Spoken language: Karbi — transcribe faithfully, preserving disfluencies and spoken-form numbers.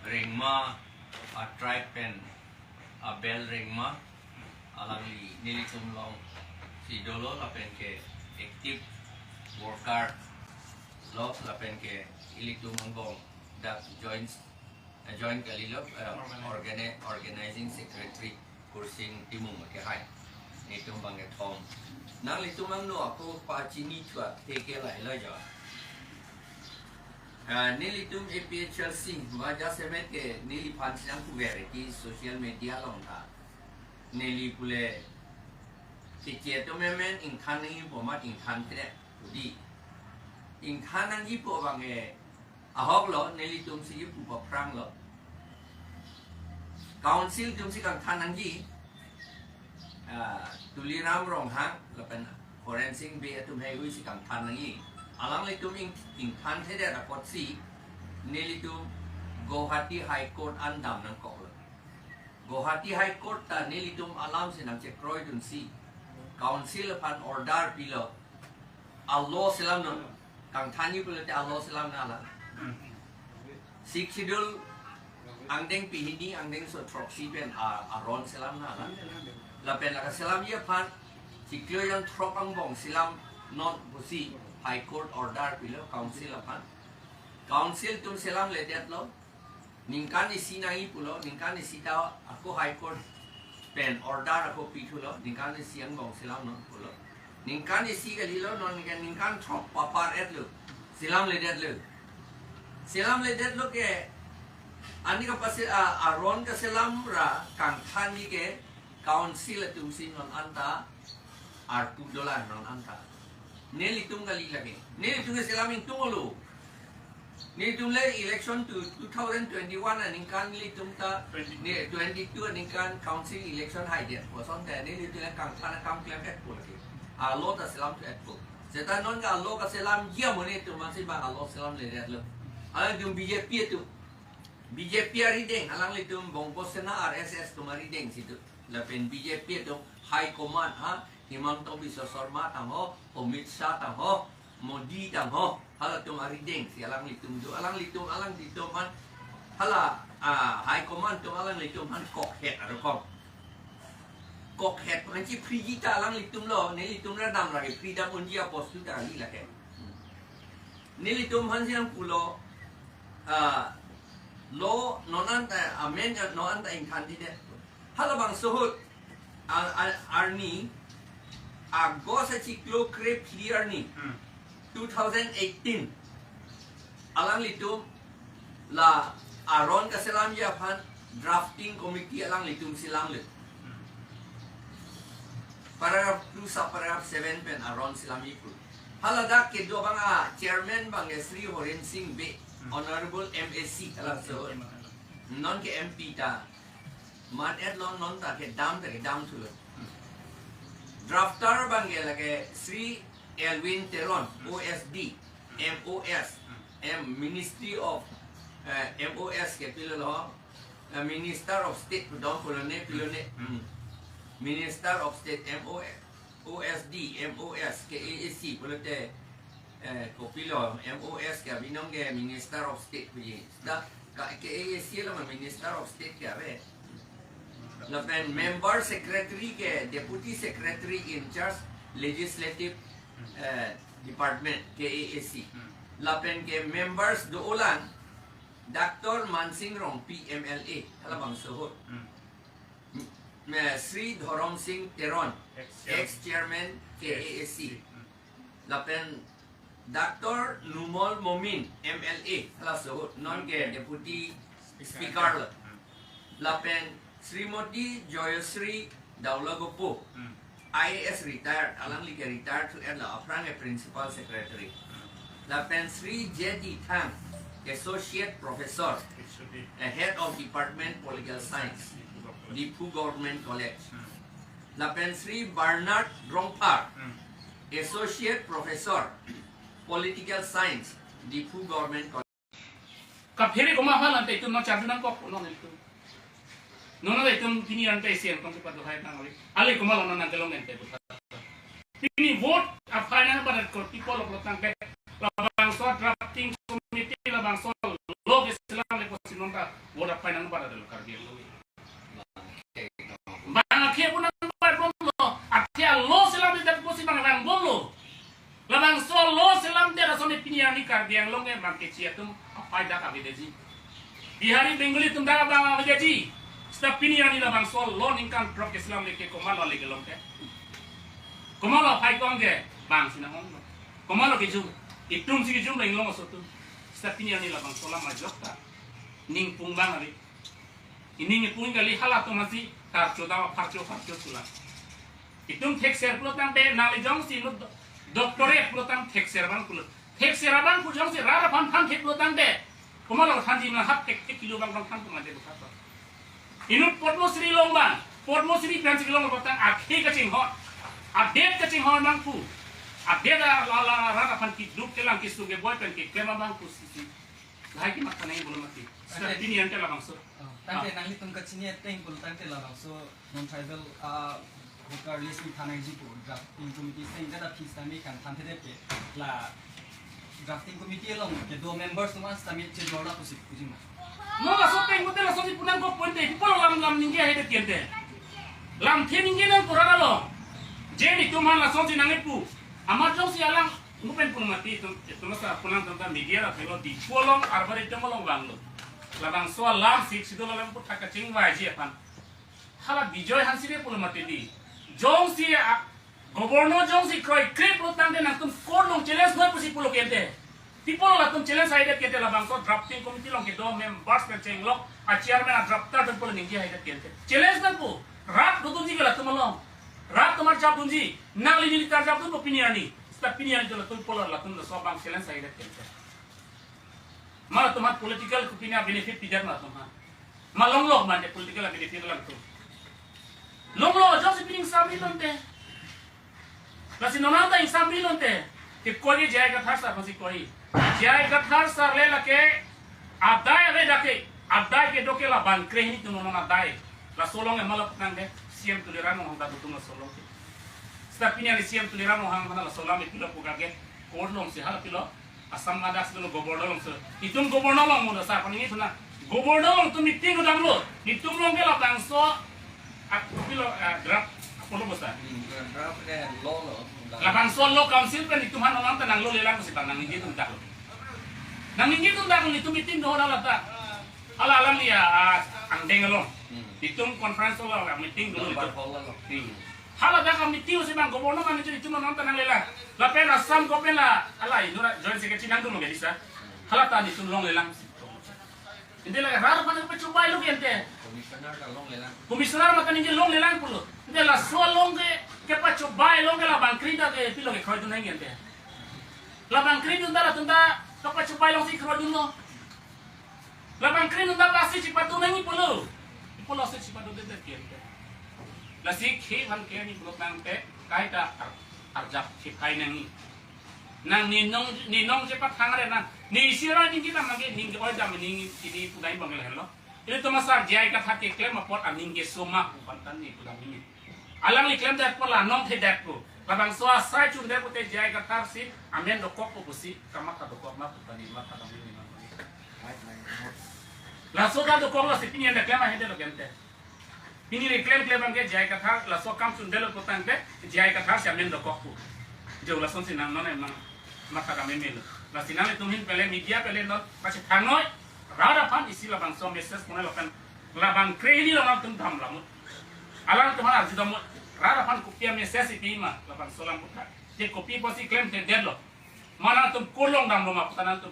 Rengma a-tribe pen a-bel Rengma, alangli nelitum alongsi dolo lapen ke active worker lo lapen ke ilitum angbong dak joint, eh, joint kalilo, eh, organi-, organizing secretary Kursing Timung ke hai. Nelitum bang kethom. Nanglitum angno ako pachini chua teke lahelo jo. Ah, nelitum A P H L C, wajah semet ke neliphan siang kuver ki social media along ta. Neli pule keche atum memen ingthan nangji pu amat ingthan kre udi. Ingthan nangji pu abang ke ahok lo, nelitum si pu paphrang lo. Council atum si kangthan nangji. Ah, Tuliram Ronghang lapen Horensing Bey atum heihui si kangthan nangji. Alanglitum ing, ingthan thedet apotsi nelitum Guwahati High Court an dam nangkoklo. Guwahati High Court ta nelitum alam si nangchekroidunsi council aphan order pilo. A-law selam non. Kangthanji pulote a-law selam nang alang. Sixth Schedule angdeng pehini angdengso throksi pen a, aron selam nang alang. Lapen lake selamji aphan chiklo jon throk angbong selam non pusi High Court order pilo council aphan. Council atum selamledetlo. Ningkan isi nangji pulo, ningkan isi ta ako High Court pen order ako pithulo, ningkan isi angbong selam non pulo. Ningkan isi kalilo, non ningkan, ningkan throk papar-etlo. Selamledetlo. Selamledetlo ke, ani kapasi, a, aron kaselam ra kangthanji ke council atum si non anta arpu dolang non anta. Nelitum kali lake. Nelitum ke selam ingtung olo. Nelitum le election to two thousand twenty-one aningkan nelitum ta, ne twenty-two aningkan council election haidet. Kosonte nelitum le kangthan akam klemkle po lake. A-law ta selam to etpo. Seta non ke a-law kaselamji amonit atum masi bang a-law selamledetlo. Alangtum B J P atum. B J P arideng, alanglitum Bongpo Sena R S S atum arideng si do. Lapen B J P atum high command ha, Himanta Biswa Sarma tangho, Amit Shah tangho, Modi tangho, halatum arideng si alanglitum do, alanglitum, alanglitum aphan, hala, ah, high command atum alanglitum aphan kokhet arokom. Kokhet pensi free-ji ta alanglitum lo, nelitum ra dam lake free dam unji apostu ta kali lake. Nelitum aphan siang pulo, ah, law non anta, amen non anta ingthan thedet. Halabangso ahut, a, a, arni, August achiklo krephli arni, Hmm. two thousand eighteen. Alanglitum la aron kaselamji aphan drafting committee alanglitum selamlo. Hmm. Paragraph two sub paragraph seven pen aron selamji pu. Hala dak kedo abang a-chairman abang ke Shri Horensing Bey, Hmm. Honorable M A C, halaso. Hmm. Non ke M P ta. Mat-etlo non ta kedam ta kedam thulo. Drafter abang ke lake Shri Elwin Teron, O S D, M O S, M Ministry of, eh, M O S ke pilolo, eh, Minister of State pudong kolone pilone, hmm. Minister of State, M O S, O S D, M O S, K A A C, pulote, eh, kopilo, M O S ke abinong ke Minister of State puji. Da, ka, K A A C lo ma Minister of State ke ave. Lapen member secretary ke Deputy Secretary in charge Legislative, eh, Department, K A A C. Lapen ke members do-olang, Doctor Mansing Rongpi M L A, halabangso ahut. Hmm. Me Shri Dhorom Singh Teron, Ex-chairman. Ex-chairman K A A C. Hmm. Lapen Doctor Numal Momin M L A, halaso ahut, non ke Hmm. Deputy Speaker. Speaker lo. Hmm. Lapen Srimati Joyashree Daulagopo, Hmm. I A S retired, alangli ke retired thu-etlo, aphrang ke Principal Secretary. Hmm. Lapen Shri J D Thang, Associate Professor, It should be. eh, Head of Department Political Science, Diphu Government College. Hmm. Lapen Shri Bernard Rongphar, Hmm. Associate Professor, Political Science, Diphu Government College. Kaphere komat aphan ante itum non charju nangkok non itum. Non non itum pini ante isi angkong kepadun hai nang ali. Ali komat lo non nangkelong ante putar. Pini vote a-final barat ko tipol lok lok nangke. Labang labangso drafting committee labangso law keselam le pusi non ta vote aphai nangpadetlo Karbi Anglong. Bang akhei pu nangpadetlo, akhei law selamdet pusi bang vangbomlo. Labangso law selamdet ason pini arni Karbi Anglong ke bang kechi atum aphai dak avedetji. Bihari Bengali atum dak bang avedetji. Seta pini arni labangso law ningkan throk keselam le ke komatlo le kelong ke. Komatlo aphai kong ke bang si nang-onglo. Komatlo kejum. Itum si kejum le inglong aso atum. Seta pini arni labangso alam ajok ta ning pung bang ave. Ining ipung kali, halatum masi karcho dawa pharcho pharcho sula. Itum thekser pulo tangte nangli jongsi inut do-, doctorate pulo tang thekser abang pulo. Thekser abang pu jongsi rat aphan than thek pulo tangte, komatlo thanji, na hap thek thek kilo bang bang than tangte buka to. Inut Padma Shri long bang, Padma Shri pensi long bang tang akhei kachinghon. Adet kachinghon bang pu. Adet ala, ala rat aphan keduk kelang kesung keboi pen keklem abang pu sisi. Lahai kematha nangji pulo mati. Seta pini ante labangso. Oh, tangte ah, nanglitum kachini ateng pulo tangte labangso non tribal, ah, voter list ni than nangji pu drafting committee seng kada phis tame kan than thede ke la drafting committee along kedo members atum setame chejor la pusi puji ma. Non laso ateng pute lasonsi pu nangkok pon te, pu lam lam ningje hai de kente. Lamthe ningje nang kurang alo. Je netum aphan lasonsi nangkepu. Amat jongsi alang Ngu pen pun mati itum, itum sa pulang tanta media la thelo di kolong arbar itum along vanglo. Labangso alam Sixth Schedule alam pu thak kachingvaiji aphan. Hala Bijoy Hanse de pun mati di. Jongsi a, governor jongsi kroikre pulo tangte nangtum court along challenge noi pusi pulo kente. Pi apot latum challenge hai det kente, labangso drafting committee along kedo members pen chenglok, a chairman a drafter pen pulo ningje hai det kente. Challenge nangpo. Rat dodunji ke latum along. Rat atum arjap dunji. Nangli neli ta arjap dunpo pini arni. Seta pini arni latum pulo latum laso abang challenge hai det kente. Ma latum aphan political kopine benefit pidet ma latum aphan. Ma longlo mane political benefit latum. Longlo, jongsi pini ingsamri lonte. Lasi non anta ingsamri lonte. Ke koi ke J I Kathar sir aphansi koi. J I Kathar sir le lake adai ave dak ke. Adai kedo ke la bangkre hini tum non adai. Laso along emalap nang de. C M Tuliram Ronghang ta dutung laso along ke. Seta pini arni C M Tuliram Ronghang aphan laso alam epilo pu ke. Court alongsi hala pilo. Assam Madras dolo governor alongsi. Itum governor along mo sa paning itu na. Governor along itum meeting kedamlo. Itum along ke labangso ak pilo, eh, draft apolo bosta. Hmm, draft ke law lo. Labangso law council pen itum aphan non anta nanglo lelang si bang nangningje atum dak lo. Nangningje atum dak lo itum meeting do hala ta. Hala alam ya, ah, angdeng along. Hmm. Itum conference along meeting dolo. Darbang itum hall along. Hmm. Hala dak a meeting si bang governor mane itum non anta nanglelang. Lapen Assam government la, ala inut a joint secretary nangdunlo ke disa. Hala ta itum longlelang. Ante la rat aphan kepachobai lo ke ante. Commissioner ta longlelang. Commissioner mata ningje longlelang pulo. Ante laso along ke kepachobai along ke la bangkre ta ke pilo ke kroidun nangji ante. La bangkre dun ta latum ta kepachobai alongsi kroidunlo. La bangkre dun ta lasi chipatu nangji pulo. Pulo si chipatu det det ke ante. Lasi khei aphan ke ni pulo tangte kaita ar-, arjap chipai nangji. Nang ninong, ninong chepathang re nang. Ni isi ra ningje nang mage ningje oi dam ning ini pudai bang le lo. Ilitum asar J I Kathar keklem apot aning keso ma pu aphan ta ni pudam ini. Alangli klemdet pu la non thedet pu. Labangso asai chundet pute J I Kathar si amen dokokpo pusi kamatha dokok ma pu ta ni matha dam ini ma. Laso ta dokok lasi pini anda klem ahe det lo ke ante. Pini reklem klem abang ke J I Kathar laso akam sundelo pu tangte J I Kathar si amen dokok pu. Jo lasonsi nang non emang matha dam emelo. Lasi nanglitum ahin pele media pele non pachethang noi. Rat aphan isi labangso message pon lapen labangkre hini along atum dam lamut. Alangtum aphan arju damut. Rat aphan kopi a message ipima labangso alam pu ta. Je kopi pusi klemthedet lo. Ma nangtum court along damlo ma pu ta nangtum